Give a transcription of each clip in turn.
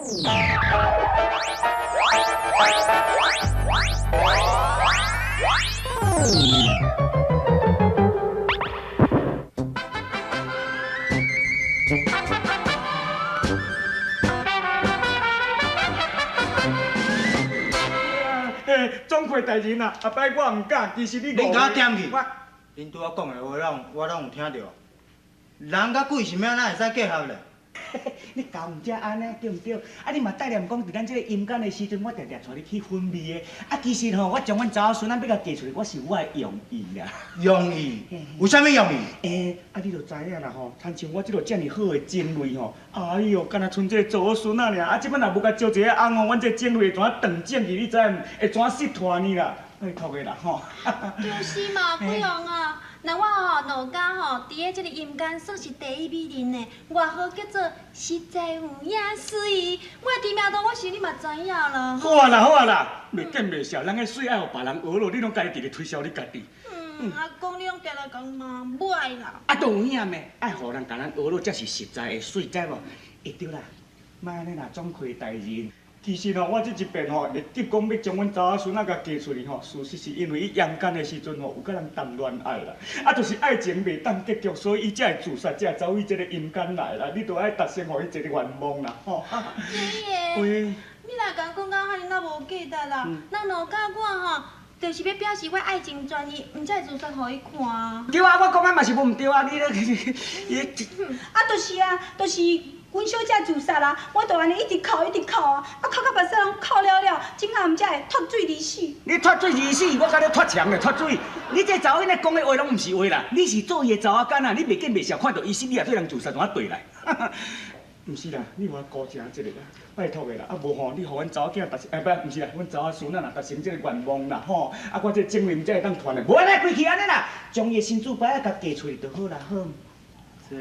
嘿，总会大人啊，后摆我毋敢，其实你恁共我点去我恁拄仔讲的话，拢我拢有听著。人佮鬼是欲按怎会使结合咧？你敢毋才按呢，对毋对？啊，你嘛带念讲，伫咱这个阴间的时阵，我定定带你去粉味的。啊，其实吼，我将阮查某孙仔欲共嫁出去，我是有我的用意啦。用意？有啥物用意？欸，啊，你就知影啦吼，亲像我这个遮尔好的情类吼，哎哟，敢若賰这个查某孙仔尔。啊，这摆若无共招一个翁吼，阮这个情类会怎断正去？你知毋？会怎失传呢啦？拜托的啦吼。就是嘛，贵王啊，那我吼两家吼，伫咧这个阴间算是第一美人呢，外号叫做实在有影媠。我的知名度，我想你嘛知影啦。好啊啦，好啊啦，袂见袂笑，人彼媠爱予别人学咯，你拢家己伫咧推销你家己。嗯，阿公你拢定定讲嘛，无爱啦。啊，都有影咩？爱予人共咱学咯，才是实在的媠，知无？会对啦，莫按呢啦，总开大人。其实吼，我这一遍吼，会急讲欲将阮查某孙仔共嫁出去吼，事实是因为伊阳间的时阵吼，有佮人谈恋爱啦，啊，就是爱情袂当结局，所以伊才会自杀，才会走去这个阴间来啦。你著爱达成予伊一个愿望啦，吼。爷爷，喂，你若共讲到遐尔那无价值啦？那两家我吼，就是欲表示我爱情专一，毋才会自杀予伊看。对啊，我讲的嘛是无毋对啊，你咧，你啊，就是啊，就是阮小姐自杀啦，我就按呢一直哭，一直哭啊，啊哭到目屎拢哭了了，这下毋才会脱水而死。你脱水而死，我共你脱墙咧，脱水。你这查某囡仔讲的话拢毋是话啦，你是做伊的查某囡仔，你袂见袂笑，看著伊死，你也对人自杀，怎啊对来？毋是啦，你予我顾正这个啦，拜托的啦，啊无吼，你予阮查某囝达成，哎不，毋是啦，阮查某孙仔若达成这个愿望啦，吼，啊我这个情人才会当传的，无按呢规气按呢啦，将伊的神主牌仔共嫁出去就好啦，好。这。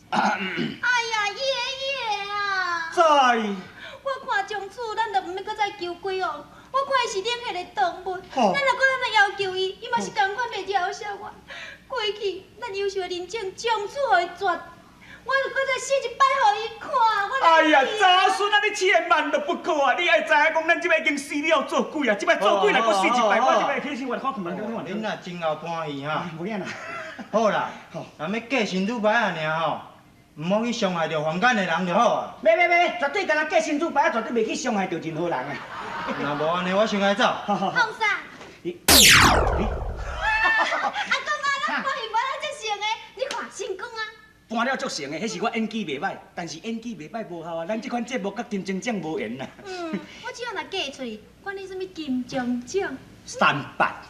哎呀，爷爷啊！在。我看从此咱就毋免阁再求鬼王，我看伊是冷血的动物，咱若阁咱来要求伊，伊嘛是仝款袂了惜我。过去咱优秀的人种从此予伊绝，我就阁再死一摆予伊看。我哎呀，查孙啊，你千万都不可啊！你爱知影讲，咱这摆已经死了做鬼啊，这摆做鬼若阁死一摆，我这摆起身我看困难。恁若真够欢喜哈？无影啦。好啦，若欲嫁神主牌仔尔吼。毋好去伤害著凡间的人就好啊！袂袂袂，绝对干焦嫁神主牌，绝对袂去伤害著任何人啊！若无按呢，我先来走。放啥？你阿公啊，咱看戏搬了足成的，你看成功啊！搬了足成的，彼是我演技袂歹，但是演技袂歹无效啊！咱这款节目佮金钟奖无缘啊。嗯，我只要若嫁出去，管你啥物金钟奖。三八。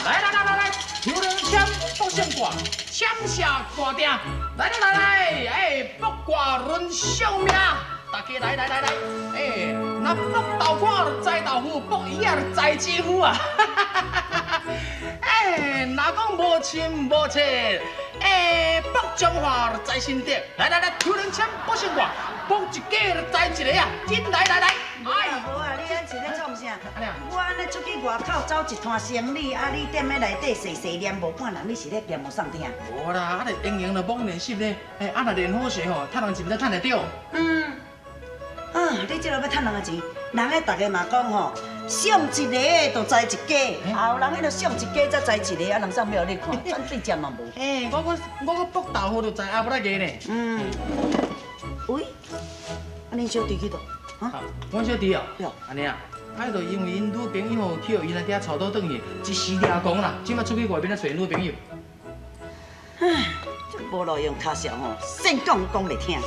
来来来来来，求人签卜算卦，签下卦定。来来来来，哎，卜卦论寿命，大家来来来来，哎，那卜豆干就知豆腐，卜鱼仔就知姊夫啊。哎，若讲无亲无戚，哎，卜彰化就知新竹。来来来，求人签卜算卦，卜一家就知一个啊，进来来来。哎，无啊，你按是咧创啥？我按呢出去外口走一摊生意，啊，你踮咧内底细细念无半人，你是咧念无送听？无啦，啊，就闲闲就罔练习咧。哎，啊，若练好势吼，趁人钱才趁会著。嗯。啊，你这落欲趁人的钱，人彼逐家嘛讲吼，送一个就知一家，啊有人彼落送一家才知一个，啊人送予你看，转对针嘛无。哎，我阁卜豆腐就知阿不拉个呢。嗯。喂，啊，恁小弟去佗？啊，阮小弟哦，按呢啊，啊，就因为𪜶女朋友吼去予𪜶阿爹娶倒转去，一时掠狂啦，这摆出去外面咧揣女朋友。唉，这无路用跤潲吼，先讲讲袂听。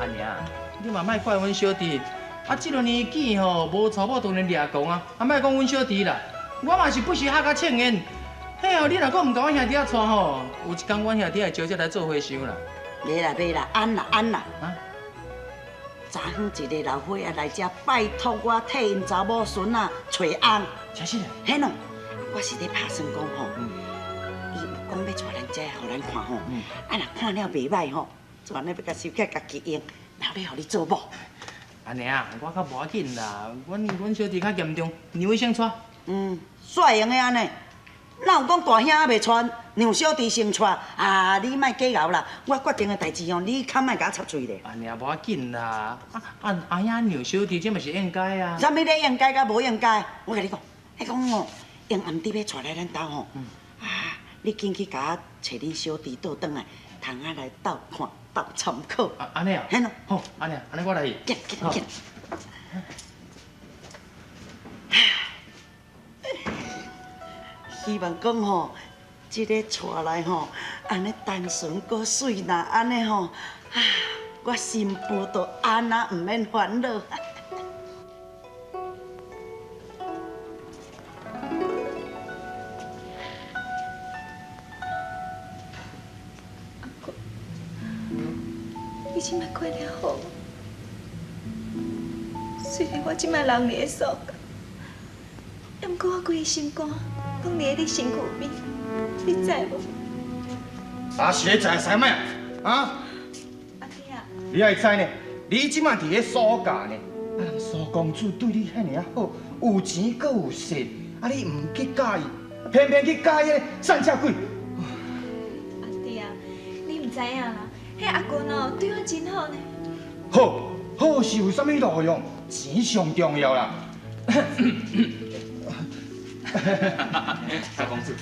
阿娘，你嘛莫怪阮小弟，啊，这个年纪吼，无娶某当然掠狂啊，啊，莫讲阮小弟啦，我嘛是不时哈较呛言。嘿哦，你若阁毋共阮兄弟仔娶吼，有一工阮兄弟会招这来做和尚啦。袂啦袂啦，按啦按啦。啊？昨昏一个老伙仔来遮拜托我替𪜶查某孙仔揣翁。真是的。嘿喏，我是咧拍算讲吼，伊有讲欲带咱遮予咱看吼，啊若看了袂䆀吼，就按呢欲共收起来家己用，然后欲予你做某。按呢啊，我较无要紧啦，阮小弟较严重，让伊先娶。嗯，煞会用的按呢。哪有讲大兄犹袂娶，让小弟先娶？啊，你莫计较啦，我决定的代志吼，你较莫共我插喙咧。按呢无要紧啦，啊阿兄让小弟，这嘛是应该啊。啥物咧应该佮无应该？我共你讲，彼讲吼，用暗伫欲娶来咱兜吼，啊，你紧去共我揣恁小弟倒转来，通仔来斗看斗参考。啊，按呢啊？嘿咯。好，按呢，按呢我来去。紧紧紧。希望讲吼，这个娶来吼，按呢单纯阁媠，若按呢吼，啊，我新妇就按那毋免烦恼。阿公，你这摆过了好无？虽然我这摆人伫咧苏家，不过我规个心肝拢伫咧你身躯边，你知无？啊，是咧知使咩？啊？阿弟啊，你爱知呢？你这摆伫咧苏家呢？啊，人苏公子对你遐尔啊好，有钱阁有势，啊，你毋去佮意，偏偏去佮意彼个散赤鬼。阿弟啊，你毋知影啦，彼阿君哦对我真好呢。好，好是有啥物路用？钱上重要啦。苏公子，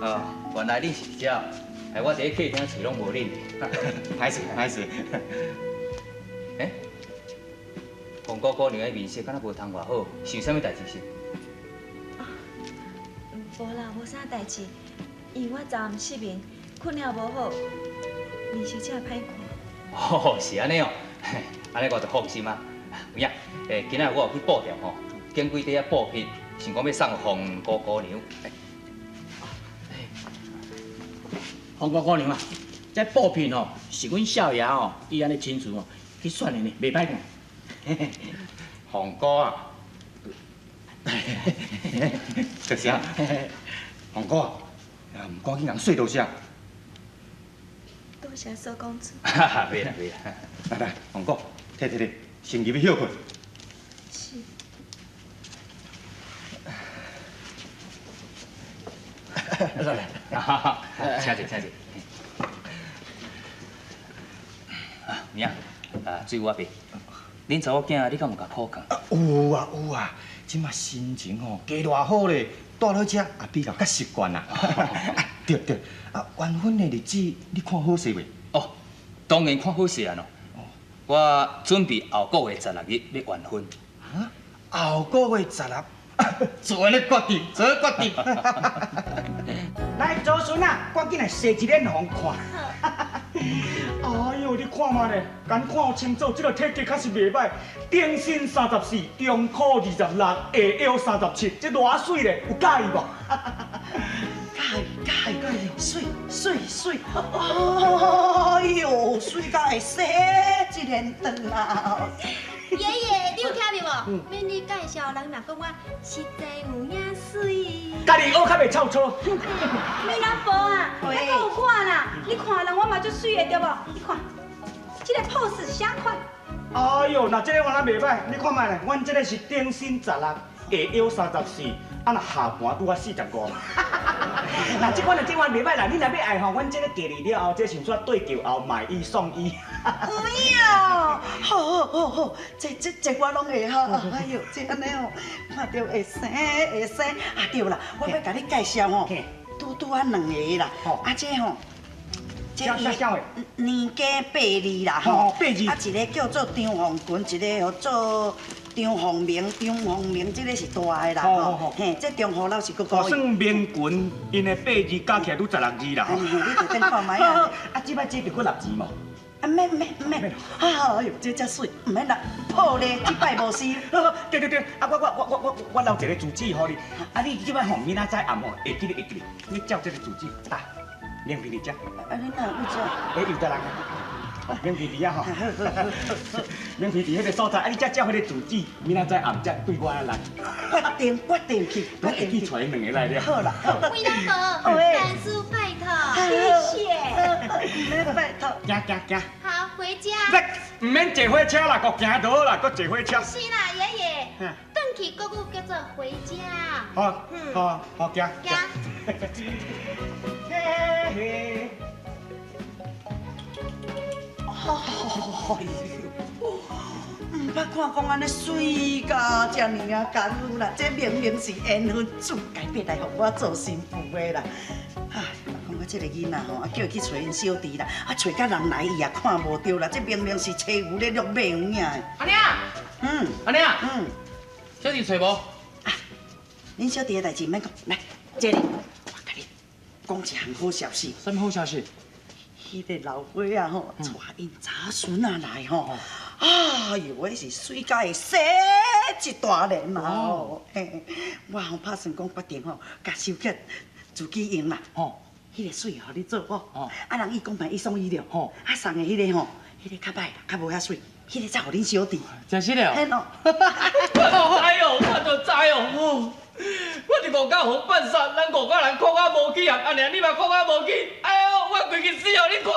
哦，原来你是这，害我伫咧客厅揣拢无恁。歹势，歹势。欸，凤姑姑娘的面色敢若无通偌好，是有啥物代志是？无啦，无啥代志，因为我昨暗失眠，睏了无好，面色才会歹看。哦，是按呢哦，按呢我就放心啊。有影，欸，今仔日我有去布店吼，拣几块仔布匹，想讲欲送予凤姑姑娘。凤姑姑娘啊，这布匹吼是阮少爷吼，伊按呢亲自吼去选的呢，袂歹看。凤姑啊，多谢。凤姑啊，毋赶紧共说多谢。多谢苏公子。哈哈，袂啦袂啦。来来，凤姑，摕摕摕，先入去歇睏。是。来来，请坐，请坐。啊，有影，啊，水我袂。恁查某囝，你敢有共苦教？有啊有啊，这马心情吼加偌好咧，蹛落遮也比较较习惯啦。对对，啊，完婚的日子你看好势未？哦，当然看好势啊咯。我准备后个月16日欲完婚。啊？后个月16？做安呢决定，做决定。来，祖孙啊，赶紧来洗一脸予人看。哎呦，你看嘛咧，敢看清楚，这个体格确实袂䆀，顶身34，中裤26，下腰37，这偌媠咧，有佮意无？佮意佮意佮意，媠媠媠！哎呦，媠甲会洗一连顿啊！爷爷，你有听著无？免你介绍，人若讲我实在有影媠。家己学较袂臭粗。美人婆啊，还阁有我啦！你看人我嘛足媠的对无？你看，这个 pose 是啥款？哎呦，那这个我哪袂䆀，你看觅咧，阮这个是顶身16，下腰34，啊若下盘拄仔45。那这款就这款袂䆀啦，你若欲爱吼，阮这个嫁入了后，这想说对轿后买一送一。有影，好好好好，这我拢会晓。哎呦，这按呢哦，看著会生会生。啊对啦，我欲共你介绍吼，拄拄仔两个啦。啊这吼，这年加八字啦吼，八字。啊一个叫做张凤群，一个叫做张凤鸣。张凤鸣这个是大的啦吼，嘿，这张虎老是阁可以。算明群，𪜶的八字加起来拄16字啦。嘿，你就等看觅啊。啊，这摆这就阁6字无？啊，免免免，哎呦，这才媠，毋免啦，破例，这摆无事。对对对，啊，我留一个住址予你，啊，你这摆吼明仔载暗吼会记得会记得，你照这个住址打，名片伫遮。啊，你哪有这？欸，犹太人啊，名片伫遐吼，名片伫彼个所在，啊，你才照彼个住址，明仔载暗才对我来。决定决定去，我会记揣两个来了。好啦，魏大伯，万事拜托，谢谢。免拜托，行行行。好，回家。毋免坐火车啦，阁行就好啦，阁坐火车。是啦，爷爷，转去國語叫做回家。好，好，好，行。行。嘿嘿。哎呦，毋捌看講按呢媠甲遮爾仔艱苦啦，這明明是緣分，主該欲來予我做新婦的啦。唉，講我這个囡仔吼，啊叫伊去揣𪜶小弟啦，啊揣甲人來伊也看無著啦，這明明是車牛咧掠馬有影的。阿娘，阿娘，小弟揣無？啊，恁小弟的代誌毋免講，來，這裡我共你講一項好消息。啥物好消息？彼个老伙仔吼，帶𪜶查孫仔來吼，哎呦，彼是媠甲會生一大輪嘛吼。嘿，我吼拍算講決定吼，共收起自己用啦。彼个媠予你做吼，啊人伊講買一送一了，啊送的彼个吼，彼个較歹啦，較無遐媠，彼个才予恁小弟。真實的嘿咯。我知哦，我就知哦。我佇五甲予辦殺，咱五家人哭甲無起啊！阿娘你嘛哭甲無起，哎喲，我規個死予你看。